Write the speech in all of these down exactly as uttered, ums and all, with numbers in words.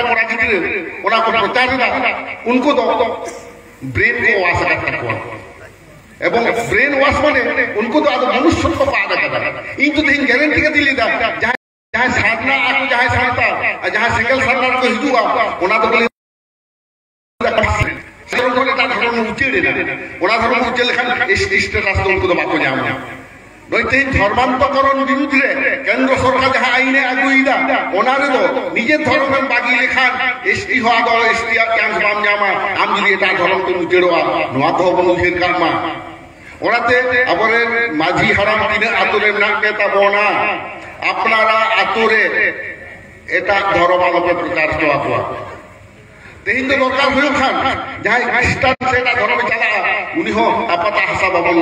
ᱠᱚᱲᱟ ᱜᱤᱫᱽᱨᱟᱹ ᱚᱱᱟ ᱠᱚ ᱯᱨᱚᱪᱟᱨ ᱮᱫᱟ, ᱩᱱᱠᱩ ᱫᱚ ᱵᱨᱮᱱ ᱠᱚ ᱣᱟᱥ ᱟᱠᱟᱫ ᱛᱟᱠᱚᱣᱟ᱾ ᱮᱵᱚᱝ ᱵᱨᱮᱱ ᱣᱟᱥ ᱢᱟᱱᱮ ᱩᱱᱠᱩ ᱫᱚ ᱟᱫᱚ ᱢᱚᱱᱩᱥᱥᱚᱛᱛᱚ ᱠᱚ ᱟᱫ ᱟᱠᱟᱫᱟ᱾ ᱤᱧ ᱫᱚ ᱛᱮᱦᱮᱧ ᱜᱮᱨᱮᱱᱴᱤ ᱠᱟᱛᱮᱧ ᱞᱟᱹᱭ ᱮᱫᱟ, ᱡᱟᱦᱟᱸᱭ, ᱡᱟᱦᱟᱸᱭ ᱥᱟᱨᱱᱟ ᱟᱠᱚ, ᱡᱟᱦᱟᱸᱭ ᱥᱟᱱᱛᱟᱲ, ᱟᱨ ᱡᱟᱦᱟᱸᱭ ᱥᱮᱸᱜᱮᱞ ᱥᱟᱨᱱᱟ ᱨᱮᱠᱚ ᱦᱤᱡᱩᱜᱼᱟ, ᱚᱱᱟ ᱫᱚᱠᱚ ᱞᱟᱹᱭ ᱫᱷᱚᱨᱚᱢ ᱠᱷᱚᱱ ᱮᱴᱟᱜ ᱫᱷᱚᱨᱚᱢ ᱩᱪᱟᱹᱲ ᱮᱱᱟ᱾ ᱚᱱᱟ ᱫᱷᱚᱨᱚᱢ ᱩᱪᱟᱹᱲ ᱞᱮᱠᱷᱟᱱ ᱮᱥ ᱴᱤ ᱥᱴᱮᱴᱟᱥ ᱫᱚ ᱩᱱᱠᱩ ᱫᱚ ᱵᱟᱠᱚ ᱧᱟᱢᱟ᱾ ᱱᱚᱜᱼᱚᱭ ᱛᱮᱦᱮᱧ ᱫᱷᱚᱨᱢᱟᱱᱛᱚᱠᱚᱨᱚᱱ ᱵᱤᱨᱩᱫᱽ ᱨᱮ ᱠᱮᱱᱫᱨᱚ ᱥᱚᱨᱠᱟᱨ ᱡᱟᱦᱟᱸ ᱟᱭᱤᱱᱮ ᱟᱹᱜᱩᱭᱮᱫᱟ, ᱚᱱᱟ ᱨᱮᱫᱚ ᱱᱤᱡᱮᱨ ᱫᱷᱚᱨᱚᱢ ᱮᱢ ᱵᱟᱹᱜᱤ ᱞᱮᱠᱷᱟᱱ ᱮᱥ ᱴᱤ ᱦᱚᱸ ᱟᱫᱚ ᱮᱥ ᱴᱤ ᱟᱜ ᱪᱟᱱᱥ ᱵᱟᱢ ᱧᱟᱢᱟ, ᱟᱢ ᱡᱩᱫᱤ ᱮᱴᱟᱜ ᱫᱷᱚᱨᱚᱢ ᱛᱮᱢ ᱩᱪᱟᱹᱲᱚᱜᱼᱟ᱾ ᱱᱚᱣᱟ ᱠᱚᱦᱚᱸ ᱵᱚᱱ ᱩᱭᱦᱟᱹᱨ ᱠᱟᱜ ᱢᱟ᱾ ᱚᱱᱟᱛᱮ ᱟᱵᱚᱨᱮᱱ ᱢᱟᱹᱡᱷᱤ ᱦᱟᱲᱟᱢ ᱛᱤᱱᱟᱹᱜ ᱟᱛᱳ ᱨᱮ ᱢᱮᱱᱟᱜ ᱯᱮ ᱛᱟᱵᱚᱱᱟ, ᱟᱯᱱᱟᱨᱟᱜ ᱟᱛᱳ ᱨᱮ ᱮᱴᱟᱜ ᱫᱷᱚᱨᱚᱢ ᱟᱞᱚᱯᱮ ᱯᱨᱚᱪᱟᱨ ᱦᱚᱪᱚ ᱟᱠᱚᱣᱟ᱾ ᱛᱮᱦᱮᱧ ᱫᱚ ᱫᱚᱨᱠᱟᱨ ᱦᱩᱭᱩᱜ ᱠᱷᱟᱱ ᱡᱟᱦᱟᱸᱭ ᱠᱷᱨᱤᱥᱴᱟᱱ ᱥᱮ ᱮᱴᱟᱜ ᱫᱷᱚᱨᱚᱢᱮ ᱪᱟᱞᱟᱜᱼᱟ, ᱩᱱᱤ ᱦᱚᱸ ᱟᱯᱟᱛᱟᱜ ᱦᱟᱥᱟ ᱵᱟᱵᱚᱱ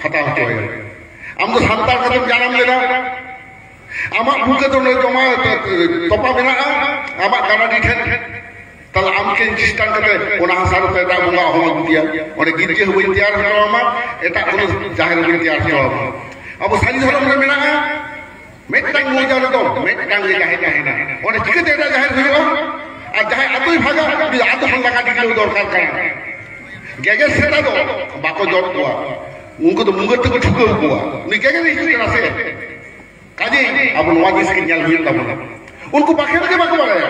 ᱦᱟᱛᱟᱣ ᱦᱚᱪᱚ ᱟᱭᱟ᱾ ᱟᱢ ᱫᱚ ᱥᱟᱱᱛᱟᱲ ᱠᱟᱛᱮᱢ ᱡᱟᱱᱟᱢ ᱞᱮᱱᱟ, ᱟᱢᱟᱜ ᱵᱷᱩᱞ ᱛᱮᱫᱚ ᱱᱚᱰᱮ ᱡᱚᱢᱟ ᱛᱚᱯᱟ ᱢᱮᱱᱟᱜᱼᱟ, ᱟᱢᱟᱜ ᱜᱟᱱᱟᱰᱤ ᱴᱷᱮᱱ᱾ ᱛᱟᱦᱞᱮ ᱟᱢ ᱠᱷᱨᱤᱥᱴᱟᱱ ᱠᱟᱛᱮ ᱚᱱᱟ ᱦᱟᱥᱟ ᱨᱮ ᱮᱴᱟᱜ ᱵᱚᱸᱜᱟ ᱚᱦᱚᱢ ᱟᱹᱜᱩ ᱠᱮᱭᱟ᱾ ᱚᱸᱰᱮ ᱜᱤᱨᱡᱟᱹ ᱦᱚᱸ ᱵᱟᱹᱧ ᱛᱮᱭᱟᱨ ᱦᱚᱪᱚ ᱟᱢᱟ, ᱮᱴᱟᱜ ᱠᱳᱱᱳ ᱡᱟᱦᱮᱨ ᱦᱚᱸ ᱵᱟᱹᱧ ᱛᱮᱭᱟᱨ ᱦᱚᱪᱚ ᱟᱢᱟ᱾ ᱟᱵᱚ ᱥᱟᱹᱨᱤ ᱫᱷᱚᱨᱚᱢ ᱨᱮ ᱢᱮᱱᱟᱜᱼᱟ, ᱢᱤᱫᱴᱟᱝ ᱢᱚᱣᱡᱟ ᱨᱮᱫᱚ ᱢᱤᱫᱴᱟᱝ ᱜᱮ ᱡᱟᱦᱮᱨ ᱛᱟᱦᱮᱱᱟ᱾ ᱚᱸᱰᱮ ᱪᱤᱠᱟᱹᱛᱮ ᱮᱴᱟᱜ ᱡᱟᱦᱮᱨ ᱦᱩᱭᱩᱜᱼᱟ? ᱟᱨ ᱡᱟᱦᱟᱸᱭ ᱟᱛᱳᱭ ᱵᱷᱟᱜᱟ, ᱩᱱᱤ ᱫᱚ ᱟᱛᱳ ᱠᱷᱚᱱ ᱞᱟᱜᱟ ᱰᱤᱜᱽᱞᱟᱹᱣ ᱫᱚᱨᱠᱟᱨ ᱠᱟᱱᱟ᱾ ᱜᱮᱜᱮᱨ ᱥᱮᱛᱟ ᱫᱚ ᱵᱟᱠᱚ ᱡᱚᱢ ᱠᱚᱣᱟ, ᱩᱱᱠᱩ ᱫᱚ ᱢᱩᱸᱜᱟᱹᱨ ᱛᱮᱠᱚ ᱴᱷᱩᱠᱟᱹᱣ ᱠᱚᱣᱟ᱾ ᱩᱱᱤ ᱜᱮᱜᱮᱨ ᱦᱤᱡᱩᱜ ᱠᱟᱱᱟ ᱥᱮ? ᱠᱟᱡᱮ ᱟᱵᱚ ᱱᱚᱣᱟ ᱡᱤᱱᱤᱥ ᱜᱮ ᱧᱮᱞ ᱦᱩᱭᱩᱜ ᱛᱟᱵᱚᱱᱟ᱾ ᱩᱱᱠᱩ ᱵᱟᱠᱷᱮᱲ ᱜᱮ ᱵᱟᱠᱚ ᱵᱟᱲᱟᱭᱟ᱾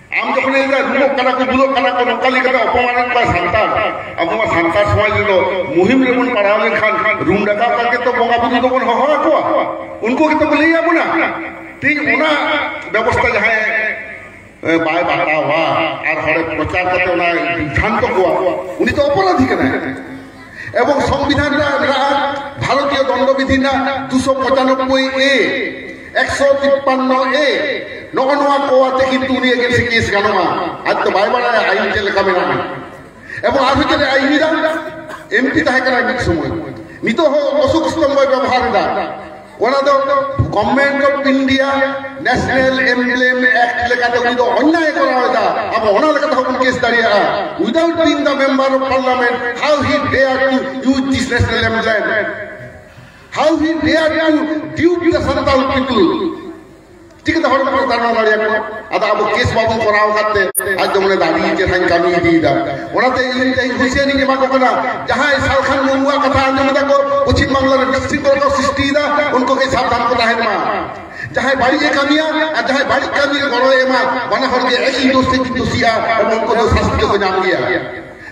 ᱟᱢ ᱡᱚᱠᱷᱚᱱ ᱞᱟᱹᱭ ᱮᱫᱟ, "ᱨᱩᱢᱚᱜ ᱠᱟᱱᱟ ᱠᱚ, ᱵᱩᱞᱚᱜ ᱠᱟᱱᱟ ᱠᱚ", ᱱᱚᱝᱠᱟ ᱞᱟᱹᱭ ᱠᱟᱛᱮ ᱚᱯᱚᱢᱟᱱᱮᱫ ᱠᱚᱣᱟ ᱥᱟᱱᱛᱟᱲ᱾ ᱟᱵᱚ ᱢᱟ ᱥᱟᱱᱛᱟᱲ ᱥᱚᱢᱟᱡᱽ ᱨᱮᱫᱚ ᱢᱩᱦᱤᱢ ᱨᱮᱵᱚᱱ ᱯᱟᱲᱟᱣ ᱞᱮᱱᱠᱷᱟᱱ ᱨᱩᱢ ᱰᱟᱠᱟᱣ ᱠᱟᱛᱮ ᱛᱚ ᱵᱚᱸᱜᱟ ᱵᱩᱨᱩ ᱫᱚᱵᱚᱱ ᱦᱚᱦᱚ ᱟᱠᱚᱣᱟ, ᱩᱱᱠᱩ ᱜᱮᱛᱚ ᱠᱚ ᱞᱟᱹᱭ ᱟᱵᱚᱱᱟ᱾ ᱛᱮᱦᱮᱧ ᱚᱱᱟ ᱵᱮᱵᱚᱥᱛᱷᱟ ᱡᱟᱦᱟᱸᱭ, ᱮ, ᱵᱟᱭ ᱵᱟᱛᱟᱣᱟ ᱟᱨ ᱦᱚᱲᱮ ᱯᱨᱚᱪᱟᱨ ᱠᱟᱛᱮ ᱚᱱᱟ ᱵᱤᱵᱷᱨᱟᱱᱛᱚ ᱠᱚᱣᱟ, ᱩᱱᱤ ᱫᱚ ᱚᱯᱚᱨᱟᱫᱷᱤ ᱠᱟᱱᱟᱭ᱾ ᱮᱵᱚᱝ ᱥᱚᱝᱵᱤᱫᱷᱟᱱ ᱨᱮ ᱢᱮᱱᱟᱜᱼᱟ, ᱵᱷᱟᱨᱚᱛᱤᱭᱚ ᱫᱚᱱᱰᱚ ᱵᱤᱫᱷᱤ ᱨᱮᱱᱟᱜ ᱫᱩᱥᱚ ᱯᱚᱸᱪᱟᱱᱚᱵᱵᱳᱭ ᱮ, ᱮᱠᱥᱚ ᱛᱤᱯᱯᱟᱱᱱᱚ ᱮ, ᱱᱚᱜᱼᱚ ᱱᱚᱣᱟ ᱠᱚ ᱟᱛᱮ ᱠᱤᱱᱛᱩ ᱩᱱᱤ against ᱮ case ᱜᱟᱱᱚᱜᱼᱟ᱾ ᱟᱡ ᱫᱚ ᱵᱟᱭ ᱵᱟᱲᱟᱭᱟ ᱟᱭᱤᱱ ᱪᱮᱫ ᱞᱮᱠᱟ ᱢᱮᱱᱟᱜᱼᱟ᱾ ᱮᱵᱚᱝ ᱟᱨᱦᱚᱸ ᱪᱮᱫ ᱮ ᱟᱭᱤᱱ ᱮᱫᱟ? ᱮᱢ ᱯᱤ ᱛᱟᱦᱮᱸ ᱠᱟᱱᱟᱭ ᱢᱤᱫ ᱥᱚᱢᱚᱭ, ᱱᱤᱛᱚᱜ ᱦᱚᱸ ᱚᱥᱳᱠ ᱥᱛᱚᱢᱵᱷᱚᱭ ᱵᱮᱵᱚᱦᱟᱨ ᱮᱫᱟ᱾ ᱚᱱᱟ ᱫᱚ Government of India National Emblem Act ᱞᱮᱠᱟᱛᱮ ᱩᱱᱤ ᱫᱚ ᱚᱱᱱᱭᱟᱭ ᱮ ᱠᱚᱨᱟᱣ ᱮᱫᱟ᱾ ᱟᱵᱚ ᱚᱱᱟ ᱞᱮᱠᱟᱛᱮ ᱦᱚᱸᱵᱚᱱ case ᱫᱟᱲᱮᱭᱟᱜᱼᱟ, without being the member of parliament, how he dare to use this national emblem? How he dare to dupe the Santal people? ᱪᱤᱠᱟᱹᱛᱮ ᱦᱚᱲ ᱵᱚᱱ ᱛᱟᱲᱟᱢ ᱫᱟᱲᱮᱭᱟᱠᱚᱣᱟ? ᱟᱫᱚ ᱟᱵᱚ ᱠᱮᱥ ᱵᱟᱵᱚᱱ ᱠᱚᱨᱟᱣ ᱠᱟᱛᱮ ᱟᱡ ᱫᱚ ᱢᱟᱱᱮ ᱫᱟᱹᱵᱤ ᱪᱮᱦᱨᱟᱧ ᱠᱟᱹᱢᱤ ᱤᱫᱤᱭᱮᱫᱟ᱾ ᱚᱱᱟᱛᱮ ᱤᱧ ᱛᱮᱦᱮᱧ ᱦᱩᱸᱥᱤᱭᱟᱹᱨᱤᱧ ᱮᱢᱟ ᱠᱚ ᱠᱟᱱᱟ, ᱡᱟᱦᱟᱸᱭ ᱥᱟᱞᱠᱷᱟᱱ ᱢᱩᱨᱢᱩᱣᱟᱜ ᱠᱟᱛᱷᱟ ᱟᱸᱡᱚᱢ ᱮᱫᱟ ᱠᱚ, ᱯᱚᱪᱷᱤᱢ ᱵᱟᱝᱞᱟ ᱨᱮ ᱵᱤᱥᱨᱤᱝᱠᱷᱚᱞᱟ ᱠᱚ ᱥᱨᱤᱥᱴᱤᱭᱮᱫᱟ, ᱩᱱᱠᱩ ᱜᱮ ᱥᱟᱵᱫᱷᱟᱱ ᱠᱚ ᱛᱟᱦᱮᱱ ᱢᱟ᱾ ᱡᱟᱦᱟᱸᱭ ᱵᱟᱹᱲᱤᱡ ᱮ ᱠᱟᱹᱢᱤᱭᱟ ᱟᱨ ᱡᱟᱦᱟᱸᱭ ᱵᱟᱹᱲᱤᱡ ᱠᱟᱹᱢᱤ ᱨᱮ ᱜᱚᱲᱚᱭ ᱮᱢᱟ, ᱵᱟᱱᱟ ᱦᱚᱲ ᱜᱮ ᱮᱠ ᱤ ᱫᱳᱥ ᱛᱮᱠᱤᱱ ᱫᱳᱥᱤᱜᱼᱟ, ᱮᱵᱚᱝ ᱩᱱᱠᱩ ᱫᱚ ᱥᱟᱥᱛᱤ ᱫᱚᱠᱚ ᱧᱟᱢ ᱜᱮᱭᱟ᱾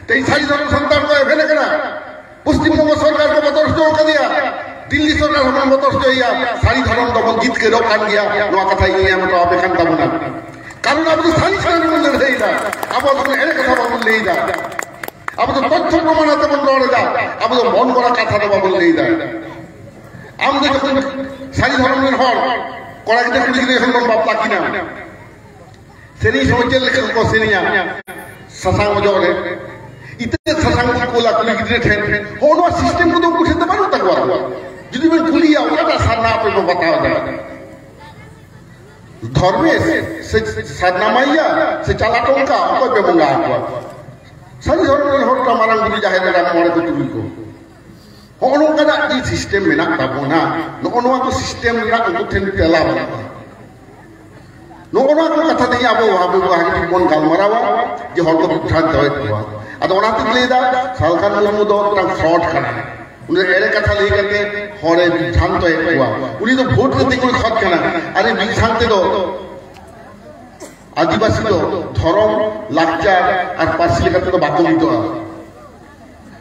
ᱛᱮᱦᱮᱧ ᱥᱟᱹᱨᱤ ᱫᱷᱚᱨᱚᱢ ᱥᱟᱱᱛᱟᱲ ᱠᱚ ᱮᱵᱷᱮᱱ ᱟᱠᱟᱱᱟ᱾ ᱯᱚᱥᱪᱤᱢ ᱵᱚᱝᱜᱚ ᱥᱚᱨᱠᱟᱨ ᱠᱚ ᱵᱚᱛᱚᱨ ᱦᱚᱪᱚ ᱟᱠᱟᱫᱮᱭᱟ, ᱫᱤᱞᱞᱤ ᱥᱚᱨᱠᱟᱨ ᱦᱚᱸᱵᱚᱱ ᱵᱚᱛᱚᱨ ᱦᱚᱪᱚᱭᱮᱭᱟ᱾ ᱥᱟᱹᱨᱤ ᱫᱷᱚᱨᱚᱢ ᱫᱚᱵᱚᱱ ᱡᱤᱛᱠᱟᱹᱨᱚᱜ ᱠᱟᱱ ᱜᱮᱭᱟ, ᱱᱚᱣᱟ ᱠᱟᱛᱷᱟ ᱤᱧ ᱮᱢ ᱦᱚᱴᱚ ᱟᱯᱮ ᱠᱟᱱ ᱛᱟᱵᱚᱱᱟ᱾ ᱠᱟᱨᱚᱱ ᱟᱵᱚ ᱫᱚ ᱥᱟᱹᱨᱤ ᱥᱟᱹᱨᱤ ᱵᱚᱱ ᱞᱟᱹᱲᱦᱟᱹᱭᱮᱫᱟ, ᱟᱵᱚ ᱫᱚ ᱮᱲᱮ ᱠᱟᱛᱷᱟ ᱵᱟᱵᱚᱱ ᱞᱟᱹᱭᱮᱫᱟ, ᱟᱵᱚ ᱫᱚ ᱛᱚᱛᱛᱷᱚ ᱯᱨᱚᱢᱟᱱ ᱟᱛᱮ ᱵᱚᱱ ᱨᱚᱲ ᱮᱫᱟ, ᱟᱵᱚ ᱫᱚ ᱢᱚᱱ ᱜᱚᱲᱟ ᱠᱟᱛᱷᱟ ᱫᱚ ᱵᱟᱵᱚᱱ ᱞᱟᱹᱭᱮᱫᱟ᱾ ᱟᱢ ᱫᱚ ᱡᱚᱠᱷᱚᱱ ᱥᱟᱹᱨᱤ ᱫᱷᱚᱨᱚᱢ ᱨᱮᱱ ᱦᱚᱲ, ᱠᱚᱲᱟ ᱜᱤᱫᱽᱨᱟᱹ ᱠᱩᱲᱤ ᱜᱤᱫᱽᱨᱟᱹ ᱡᱚᱠᱷᱚᱱ ᱵᱚᱱ ᱵᱟᱯᱞᱟ ᱠᱤᱱᱟ, ᱥᱮᱨᱮᱧ ᱥᱚᱢᱚᱭ ᱪᱮᱫ ᱞᱮᱠᱟ ᱠᱚ ᱥᱮᱨᱮᱧᱟ? ᱥᱟᱥᱟᱝ ᱚᱡᱚᱜ ᱨᱮ ᱤᱛᱟᱹ ᱥᱟᱥᱟᱝ ᱠᱚ ᱠᱩᱞᱟ ᱠᱩᱲᱤ ᱜᱤᱫᱽᱨᱟᱹ ᱴᱷᱮᱱ᱾ ᱦᱚᱸᱜᱼᱚ ᱱᱚᱣᱟ ᱥᱤᱥᱴᱮᱢ ᱠᱚᱫᱚ ᱩᱱᱠᱩ ᱴᱷᱮᱱ ᱫᱚ ᱵᱟᱹᱱᱩᱜ ᱛᱟᱠᱚᱣᱟ᱾ ᱡᱩᱫᱤ ᱵᱮᱱ ᱠᱩᱞᱤᱭᱟ, ᱚᱠᱟᱴᱟᱜ ᱥᱟᱨᱱᱟ ᱟᱯᱮ ᱯᱮ ᱵᱟᱛᱟᱣ ᱮᱫᱟ? ᱫᱷᱚᱨᱢᱮᱥ ᱥᱮ ᱥᱟᱨᱱᱟ ᱢᱟᱭᱭᱟ ᱥᱮ ᱪᱟᱞᱟ ᱴᱚᱝᱠᱟ, ᱚᱠᱚᱭ ᱯᱮ ᱵᱚᱸᱜᱟ ᱟᱠᱚᱣᱟ? ᱥᱟᱹᱨᱤ ᱫᱷᱚᱨᱚᱢ ᱨᱮᱱ ᱦᱚᱲ ᱫᱚ ᱢᱟᱨᱟᱝ ᱵᱩᱨᱩ, ᱡᱟᱦᱮᱨ ᱮᱨᱟ, ᱢᱚᱬᱮ ᱠᱚ, ᱛᱩᱨᱩᱭ ᱠᱚ᱾ ᱦᱚᱸᱜᱼᱚ ᱱᱚᱝᱠᱟᱱᱟᱜ ᱡᱮ ᱥᱤᱥᱴᱮᱢ ᱢᱮᱱᱟᱜ ᱛᱟᱵᱚᱱᱟ, ᱱᱚᱜᱼᱚ ᱱᱚᱣᱟ ᱠᱚ ᱥᱤᱥᱴᱮᱢ ᱨᱮᱱᱟᱜ ᱩᱱᱠᱩ ᱴᱷᱮᱱ ᱛᱮᱞᱟ ᱵᱟᱹᱱᱩᱜᱼᱟ᱾ ᱱᱚᱜᱼᱚ ᱱᱚᱣᱟ ᱠᱚ ᱠᱟᱛᱷᱟ ᱛᱮᱜᱮ ᱟᱵᱚ ᱵᱷᱟᱜᱮ ᱵᱷᱟᱜᱮ ᱴᱷᱤᱠ ᱵᱚᱱ ᱜᱟᱞᱢᱟᱨᱟᱣᱟ ᱡᱮ ᱦᱚᱲ ᱠᱚ ᱵᱤᱵᱷᱨᱟᱱᱛᱚᱭᱮᱫ ᱠᱚᱣᱟ᱾ ᱟᱫᱚ ᱚᱱᱟ ᱛᱮᱧ ᱞᱟᱹᱭᱫᱟ, ᱥᱟᱞᱠᱷᱟᱱ ᱢᱩᱨᱢᱩ ᱫᱚ ᱢᱤᱫᱴᱟᱝ ᱯᱷᱨᱚᱰ ᱠᱟᱱᱟᱭ᱾ ᱩᱱᱤ ᱫᱚ ᱮᱲᱮ ᱠᱟᱛᱷᱟ ᱞᱟᱹᱭ ᱠᱟᱛᱮ ᱦᱚᱲᱮ ᱵᱤᱵᱷᱨᱟᱱᱛᱚᱭᱮᱫ ᱠᱚᱣᱟ᱾ ᱩᱱᱤ ᱫᱚ ᱵᱷᱳᱴ ᱨᱮ ᱛᱤᱸᱜᱩᱭ ᱠᱷᱚᱡ ᱠᱟᱱᱟ᱾ ᱟᱨ ᱢᱤᱫ ᱥᱟᱶ ᱛᱮᱫᱚ ᱟᱹᱫᱤᱵᱟᱹᱥᱤ ᱫᱚ ᱫᱷᱚᱨᱚᱢ, ᱞᱟᱠᱪᱟᱨ ᱟᱨ ᱯᱟᱹᱨᱥᱤ ᱞᱮᱠᱟ ᱛᱮᱫᱚ ᱵᱟᱠᱚ ᱢᱤᱫᱚᱜᱼᱟ᱾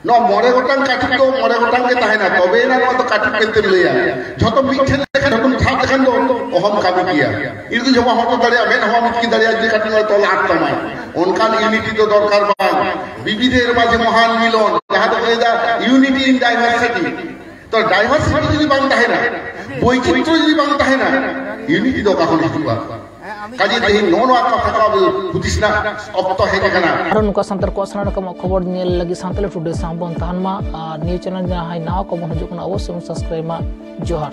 ᱱᱚᱣᱟ ᱢᱚᱬᱮ ᱜᱚᱴᱟᱝ ᱠᱟᱹᱴᱷᱩᱴ ᱫᱚ ᱢᱚᱬᱮ ᱜᱚᱴᱟᱝ ᱜᱮ ᱛᱟᱦᱮᱱᱟ, ᱛᱚᱵᱮ ᱮᱱᱟ ᱱᱚᱣᱟ ᱫᱚ ᱠᱟᱹᱴᱷᱩᱴ ᱢᱮᱱᱛᱮᱢ ᱞᱟᱹᱭᱟ᱾ ᱡᱷᱚᱛᱚ ᱢᱤᱫ ᱴᱷᱮᱱ ᱞᱮᱠᱷᱟᱱ, ᱡᱷᱚᱛᱚᱢ ᱥᱟᱵ ᱞᱮᱠᱷᱟᱱ ᱫᱚ ᱚᱦᱚᱢ ᱠᱟᱹᱢᱤ ᱠᱮᱭᱟ᱾ ᱤᱨᱜᱤ ᱡᱚᱢᱟ ᱦᱚᱸ ᱛᱚ ᱫᱟᱲᱮᱭᱟᱜᱼᱟ, ᱢᱮᱫ ᱦᱚᱸ ᱢᱤᱫ ᱠᱤ ᱫᱟᱲᱮᱭᱟᱜᱼᱟ, ᱡᱩᱫᱤ ᱠᱟᱹᱴᱷᱩᱴ ᱛᱚᱞ ᱟᱫ ᱛᱟᱢᱟ᱾ ᱚᱱᱠᱟᱱ ᱤᱭᱩᱱᱤᱴᱤ ᱫᱚ ᱫᱚᱨᱠᱟᱨ ᱵᱟᱝ᱾ ᱵᱤᱵᱤᱫᱷᱮᱨ ᱢᱟᱡᱷᱮ ᱢᱚᱦᱟᱱ ᱢᱤᱞᱚᱱ, ᱡᱟᱦᱟᱸ ᱫᱚᱠᱚ ᱞᱟᱹᱭᱫᱟ unity in diversity᱾ ᱛᱚ diversity ᱡᱩᱫᱤ ᱵᱟᱝ ᱛᱟᱦᱮᱱᱟ, ᱵᱳᱭᱪᱤᱛᱨᱚ ᱡᱩᱫᱤ ᱵᱟᱝ ᱛᱟᱦᱮᱱᱟ, unity ᱫᱚ ᱚᱠᱟ ᱠᱷᱚᱱ ᱦᱤᱡᱩᱜᱼᱟ? ᱠᱟᱡᱮ ᱛᱮᱦᱮᱧ ᱱᱚᱜᱼᱚ ᱱᱚᱣᱟ ᱠᱟᱛᱷᱟ ᱠᱚ ᱟᱵᱚ ᱦᱩᱫᱤᱥ ᱨᱮᱱᱟᱜ ᱚᱠᱛᱚ ᱦᱮᱡ ᱟᱠᱟᱱᱟ᱾ ᱟᱨᱚ ᱱᱚᱝᱠᱟ ᱥᱟᱱᱛᱟᱲ ᱠᱚᱣᱟᱜ ᱥᱟᱱᱟᱢ ᱨᱚᱠᱚᱢᱟᱜ ᱠᱷᱚᱵᱚᱨ ᱧᱮᱞ ᱞᱟᱹᱜᱤᱫ ᱥᱟᱱᱛᱟᱲᱤ ᱴᱩᱰᱮ ᱥᱟᱶ ᱵᱚᱱ ᱛᱟᱦᱮᱱ ᱢᱟ᱾ ᱟᱨ ᱱᱤᱭᱟᱹ ᱪᱮᱱᱮᱞ ᱡᱟᱦᱟᱸᱭ ᱱᱟᱣᱟ ᱠᱚᱵᱚᱱ ᱦᱤᱡᱩᱜ ᱠᱟᱱᱟ, ᱚᱵᱚᱥᱥᱳᱭ ᱵᱚᱱ ᱥᱟᱵᱥᱠᱨᱟᱭᱤᱵ ᱢᱟ᱾ ᱡᱚᱦᱟᱨ᱾